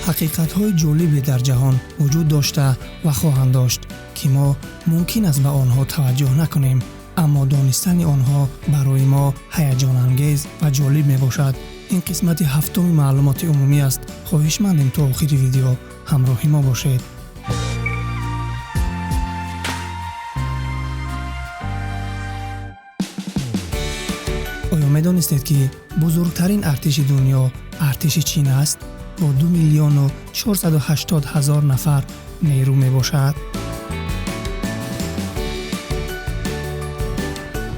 Ҳақиқатҳои ҷолибе дар ҷаҳон вуҷуд дошта ва хоҳанд дошт, ки мо мумкин аст ба онҳо таваҷҷӯҳ накунем, аммо донистани онҳо барои мо ҳаяҷонангез ва ҷолиб мебошад. Ин қисмати ҳафтуми маълумоти умумӣ аст. Хоҳишмандем то охири видео ҳамроҳи мо бошед. Оё медонистед, ки бузургтарин артиши дунё артиши Чин аст? Бо 2 миллиону 480 ҳазор нафар нерӯ мебошад.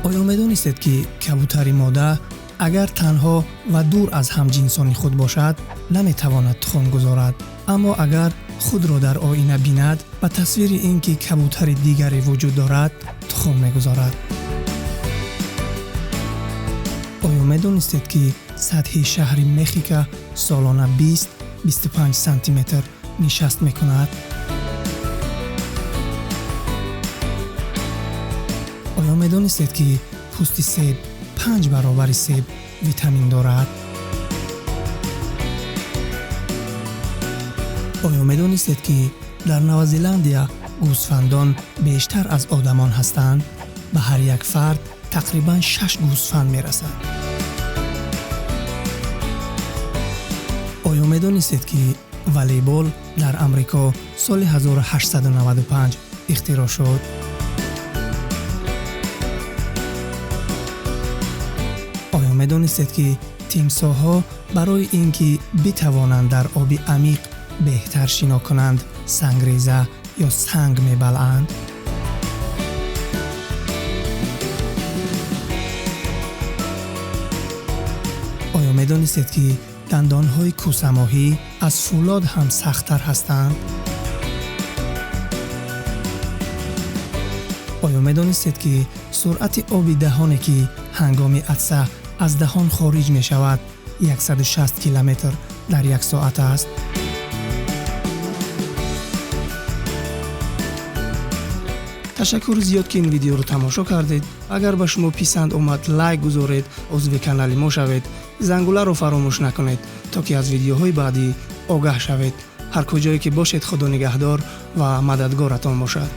Оё медонистед, ки кабутари мода агар танҳо ва дур аз ҳамҷинсони худ бошад, наметавонад тухм гузорад, аммо агар худро дар оина бинад, ба тасвири ин ки кабутари дигаре вуҷуд дорад, тухм мегузорад. Оё медонистед, ки сатҳи шаҳри Мехико солона 20-25 сантиметр нишаст мекунад? Оё медонистед, ки пӯсти себ 5 баробари себ витамин дорад? Оё медонистед, ки дар Новозеландия гӯсфандон бештар аз одамон ҳастанд? Ба ҳар як фард тақрибан 6 гӯсфанд мерасад. Оё медонистед, ки волейбол дар Амрико соли 1895 ихтироъ шуд? Оё медонистед, ки тимсоҳҳо барои ин ки битавонанд дар оби амиқ беҳтар шино кунанд, сангреза ё санг мебалъанд? Оё медонистед, ки дандонҳои кӯсамоҳӣ аз фӯлод ҳам сахттар ҳастанд? Оё медонистед, ки суръати оби даҳоне, ки ҳангоми атса аз даҳон хориҷ мешавад, 160 километр дар як соат аст? Ташаккури зиёд, ки ин видеоро тамошо кардед. Агар ба шумо писанд омад, лайк гузоред, узви канали мо шавед, зангуларо фаромӯш накунед, то ки аз видеоҳои баъдӣ огаҳ шавед. Ҳар куҷое ки бошед, Худо нигаҳдор ва мададгоратон бошад.